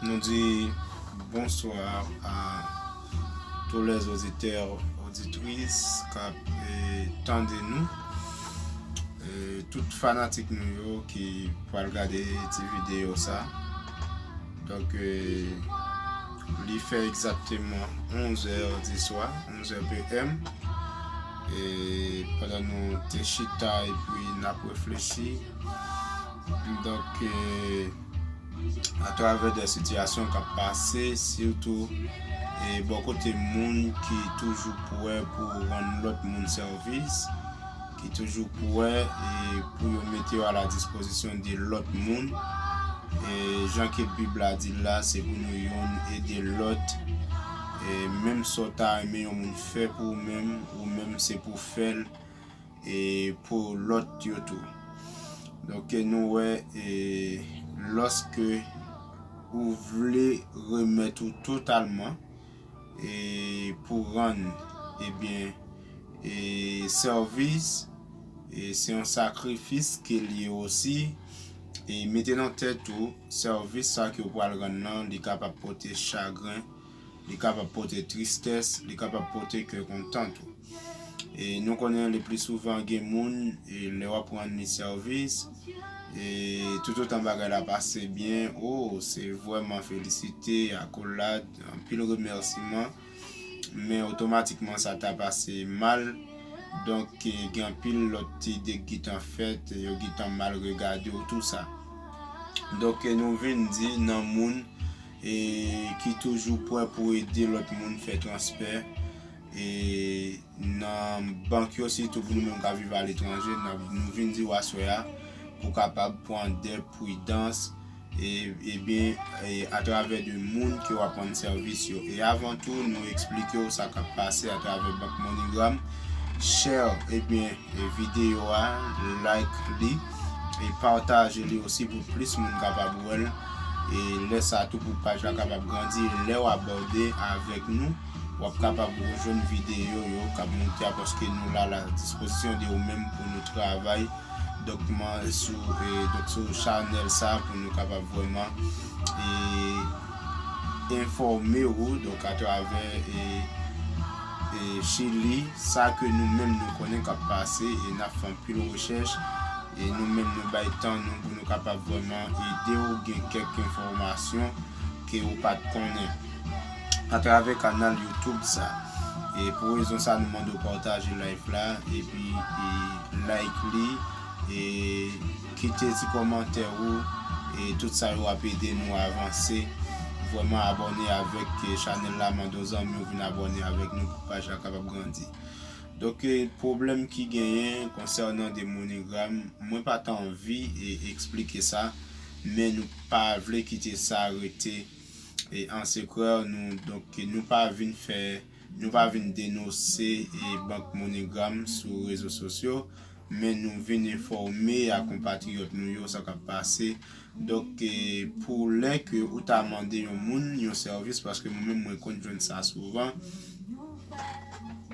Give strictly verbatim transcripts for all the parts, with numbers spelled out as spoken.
Nou di bonswa a tous les auditeurs, auditrices k ap eh, tande nou. Eh, tout fanatik nou yo ki pral gade ti videyo sa. Donk, eh, li fè egzakteman onz è di swa, onz è P M. E pandan nou te chita epi n ap reflechi, donk, eh, atravè de sitiyasyon k ap pase, sitou e bò kote moun ki toujou pwè pou rann lòt moun sèvis, ki toujou pwè e pou yo mete yo a la dispozisyon de lòt moun. E jan ke Bib la di l la, se pou nou youn ede lòt. E menm sa w ta renmen yon moun fè pou ou menm, ou menm se pou w fè l e pou lòt yo tou. Donk, nou wè, e lòske ou vle remèt ou totalman e pou rann, ebyen, e sèvis, e se yon sakrifis ke l ye osi. E mete nan tèt ou, sèvis sa ke w pral rann nan, li kapab pote chagren, li kapab pote tristès, li kapab pote kè kontan tou. E nou konnen le pli souvan gen moun, e lè w ap rann li sèvis, e toutotan bagay la pase byen, o, se vrèman felisite, akolad, anpil remèsiman, men otomatikman sa ta pase mal. Donk, e, gen anpil lòt ti ide ki gentan fèt, yo gentan mal regade w, tou sa. Donk, e, nou vin di nan moun, e, ki toujou pwè pou ede lòt moun fè transfè, e, nan bank yo, sitou pou nou menm k ap viv aletranje, n ap, nou vin di w aswè a pou w kapab pran de pridans, e, ebyen, e, atravè de moun ke w ap rann sèvis yo. E avan tou, nou eksplike w sa k ap pase atravè Bank MoneyGram. Share, ebyen, e, videyo a, like li, e pataje li osi pou plis moun kapab wè l. E lè sa tou pou paj la kapab grandi. E lè w abòne avèk nou, w ap kapab rejwenn videyo yo k ap moute a, paske nou la la dispozisyon de ou menm pou nou travay. Donk, man, sou, e, donk, sou chanèl sa pou nou kapab vrèman, e, enfòme ou, donk, atravè, e, e, Chili, sa ke nou menm nou konnen k ap pase, e n ap fè anpil rechèch, e nou menm nou bay tan nou pou nou kapab vrèman ede w gen kèk enfòmasyon ke ou pa t konnen atravè kanal YouTube sa. E pou rezon sa, nou mande w pataje live la, epi, e, like li, e kite ti kòmantè ou, e tout sa yo ap ede nou avanse. Vrèman abòne avèk, e, chanèl la, mande w zanmi w vin abòne avèk nou pou paj la kapab grandi. Donk, e, pwoblèm ki genyen konsènan de MoneyGram, mwen pa t anvi, e, eksplike sa, men nou pa vle kite sa rete, e, an sekrè, nou, donk, nou pa vin fè, nou pa vin denonse, e, Bank MoneyGram sou rezo sosyo, men nou vin enfòme a konpatriyòt nou yo sa k ap pase. Donk, e, pou lè ke ou ta mande yon moun yon sèvis, paske mwen menm mwen konn jwenn sa souvan,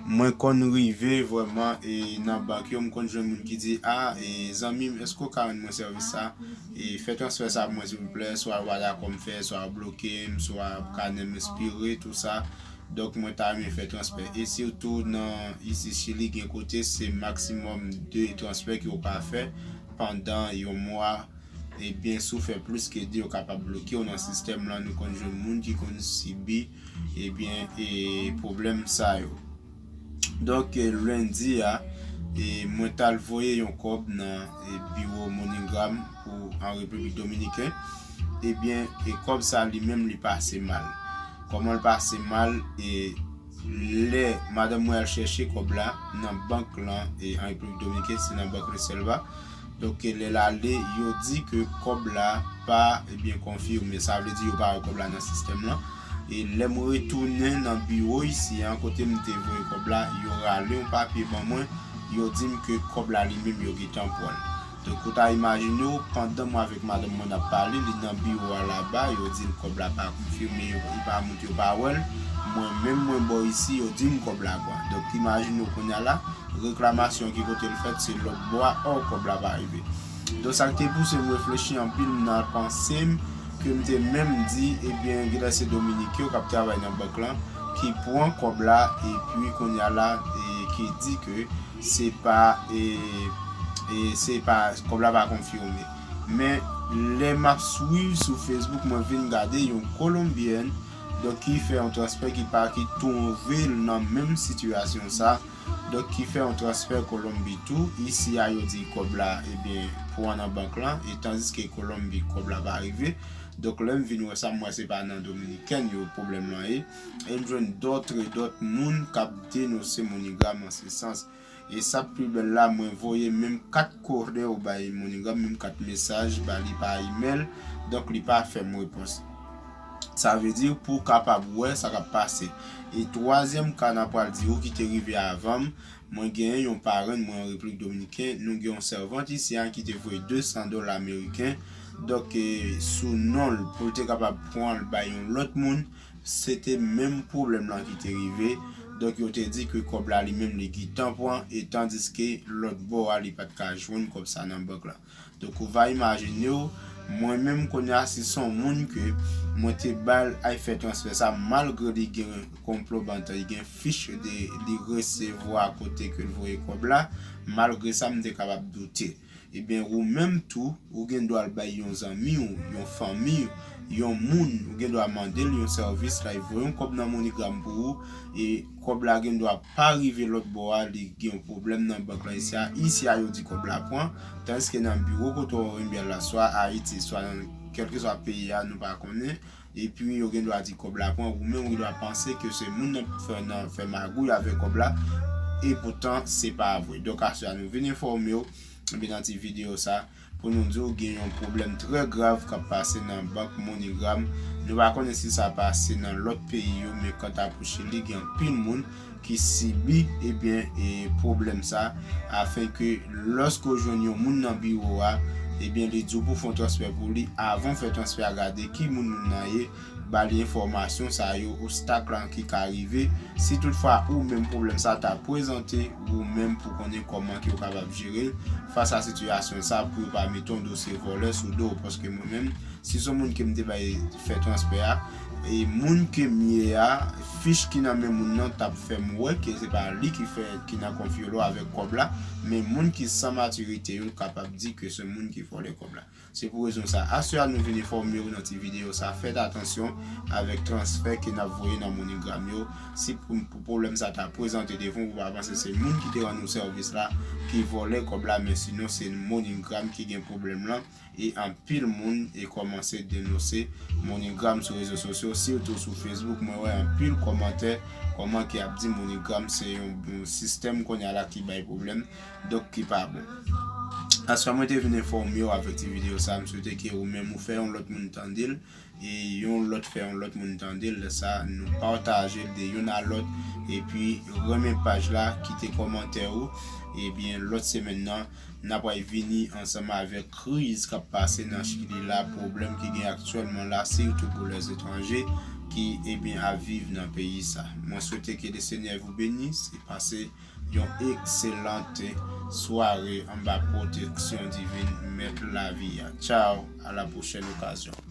mwen konn rive vrèman, e, nan bank yo, m konn jwenn moun ki di, a, e, zanmi m, èske w ka rann mwen sèvis sa? E, fè transfè sa pou mwen, silvouplè, swa w pa dakò m fè, swa w bloke m, swa kanè m ekspire, tou sa. Donk, mwen ta renmen fè transfè. E sitou nan isi Chili, gen kote se maksimòm de transfè ke w ka fè pandan yon mwa. Ebyen, si w fè plis ke de, yo kapab bloke w nan sistèm lan. Nou konn jwenn moun ki konn sibi, ebyen, e pwoblèm sa yo. Donk, e, lendi a, e, mwen t al voye yon kòb nan, e, biwo MoneyGram pou an Repiblik Dominiken. Ebyen, e kòb sa li menm li pase mal. Kòman l pase mal? E lè madanm mwen al chèche kòb la nan bank lan, e an Repiblik Dominiken, se nan bank Reselva. Donk, lè l ale, yo di ke kòb la pa, ebyen, konfime. Sa vle di yo pa wè kòb la nan sistèm lan. E lè m retounen nan biwo isi an, kote m te voye kòb la, yo rale yon papye ban mwen, yo di m ke kòb la li menm yo gentan pran l. Donk, ou ta imajine w, pandan mwen avèk madanm mwen n ap pale, li nan biwo a laba, yo di l kòb la pa konfime, yo, li pa moute, yo pa wè l. Mwen menm, mwen bò isi, yo di m kòb la pran. Donk, imajine w kounye a la, reklamasyon ki kote l fèt, se lòt bò a, ò, kòb la pa rive. Donk, sa k te pouse m reflechi anpil nan panse m, ke m te menm di, ebyen, genlè se Dominik yo k ap travay nan bank lan, ki pran kòb la, epi kounye a la, e ki di ke se pa, e, e se pa, kòb la pa konfime. Men, lè m ap swiv sou Facebook, mwen vin gade yon Kolonbyèn, donk, ki fè yon transfè ki pa, ki twouve l nan menm sitiyasyon sa, donk, ki fè yon transfè Kolonbi tou. Isi a, yo di kòb la, ebyen, pran nan bank lan, e tandiske Kolonbi, kòb la pa rive. Donk, lè m vin wè sa, m wè se pa nan Dominikèn yo pwoblèm lan ye. E m jwenn dòt e dòt moun k ap denonse MoneyGram an se sans. E sa k pi bèl la, mwen voye menm kat kòdè bay MoneyGram, menm kat mesaj ba li pa imèl. Donk, li pa fè m repons. Sa vle di, pou w kapab wè sa k ap pase. E twazyèm ka n a pral di ou ki te rive avan m, mwen genyen yon parenn mwen an Repiblik Dominiken, nou gen yon sèvant isi a ki te voye de san dola ameriken, donk, e, sou non l pou l te kapab pran l bay yon lòt moun, se te menm pwoblèm lan ki te rive. Donk, yo te di ke kòb la li menm li gentan pran, e tandiske lòt bò a li pa t ka jwenn kòb sa nan bank la. Donk, ou va imajine w, mwen menm kounye a, si se yon moun ke mwen te ba l al fè transfè sa, malgre li gen konpwomandan, li gen fich de li resevwa kote ke l voye kòb la, malgre sa, m te kapab doute. Ebyen, ou menm tou, ou gen dwa al bay yon zanmi w, yon fanmi w, yon moun, ou gen dwa mande l yon sèvis, l al voye yon kòb nan MoneyGram pou ou, e kòb la gen dwa pa rive lòt bò a, li gen yon pwoblèm nan bank la isi a. Isi a, yo di kòb la pran, tandiske nan biwo kote w renmen al la, swa Ayiti, swa nan kèlkeswa peyi a, nou pa konnen. Epi, yo gen dwa di kòb la pran, ou menm, ou gen dwa panse ke se moun nan fè, nan fè magouy avèk kòb la, e poutan, se pa vre. Donk, aswè a, nou vin enfòme w, ebyen, nan ti videyo sa, pou nou di w gen yon pwoblèm trè grav k ap pase nan bank MoneyGram. Nou pa konnen si sa pase nan lòt peyi yo, men kanta pou Chili, gen anpil moun ki sibi, ebyen, e, pwoblèm sa, afenke lòske w jwenn yon moun nan biwo a, ebyen, li di w pou w fè yon transfè pou li, avan w fè transfè a, gade ki moun moun nan ye, ba li enfòmasyon sa yo, obstak lan ki ka rive. Si toutfwa ou menm pwoblèm sa ta prezante, ou menm pou konnen kòman ke w kapab jere l fas a sitiyasyon sa, pou yo pa mete yon dosye vòlè sou do w, paske mwen menm, si se yon moun ke m te bay fè transfè a, e moun ke m ye a, fich ki nan men moun nan t ap fè m wè ke se pa li ki fè, ki nan konfyolo avèk kòb la, men moun ki san matirite yo kapab di ke se moun ki vòlè kòb la. Se pou rezon sa, aswè a nou vin enfòme w nan ti videyo sa, fèt atansyon avèk transfè ke n ap voye nan MoneyGram yo. Si pou, pou pwoblèm sa ta prezante devan w, ou pa panse se moun ki te rann ou sèvis la ki vòlè kòb la, men sinon se MoneyGram ki gen pwoblèm lan. E anpil moun e kòmanse denonse MoneyGram sou rezo sosyo, sitou sou Facebook. Mwen wè anpil kòmantè, kòman ki ap di MoneyGram se yon, yon sistèm kounye a la ki bay pwoblèm, donk ki pa bon. Aswè mwen te vin enfòme w avèk ti videyo sa, m swete ke ou menm ou fè yon lòt moun tande l, e yon lòt fè yon lòt moun tande l, lè sa nou pataje l de youn a lòt, epi renmen paj la, kite kòmantè ou, ebyen lòt semèn nan, n ap pral vini ansanm avèk kriz k ap pase nan Chili la, pwoblèm ki gen aktyèlman la, sitou pou lèzetranje ki, ebyen, ap viv nan peyi sa. Mwen swete ke le Senyè vous bénisse e pase yon ekselante sware anba pwoteksyon divin Mèt lavi a. Tchao, à la prochaine occasion.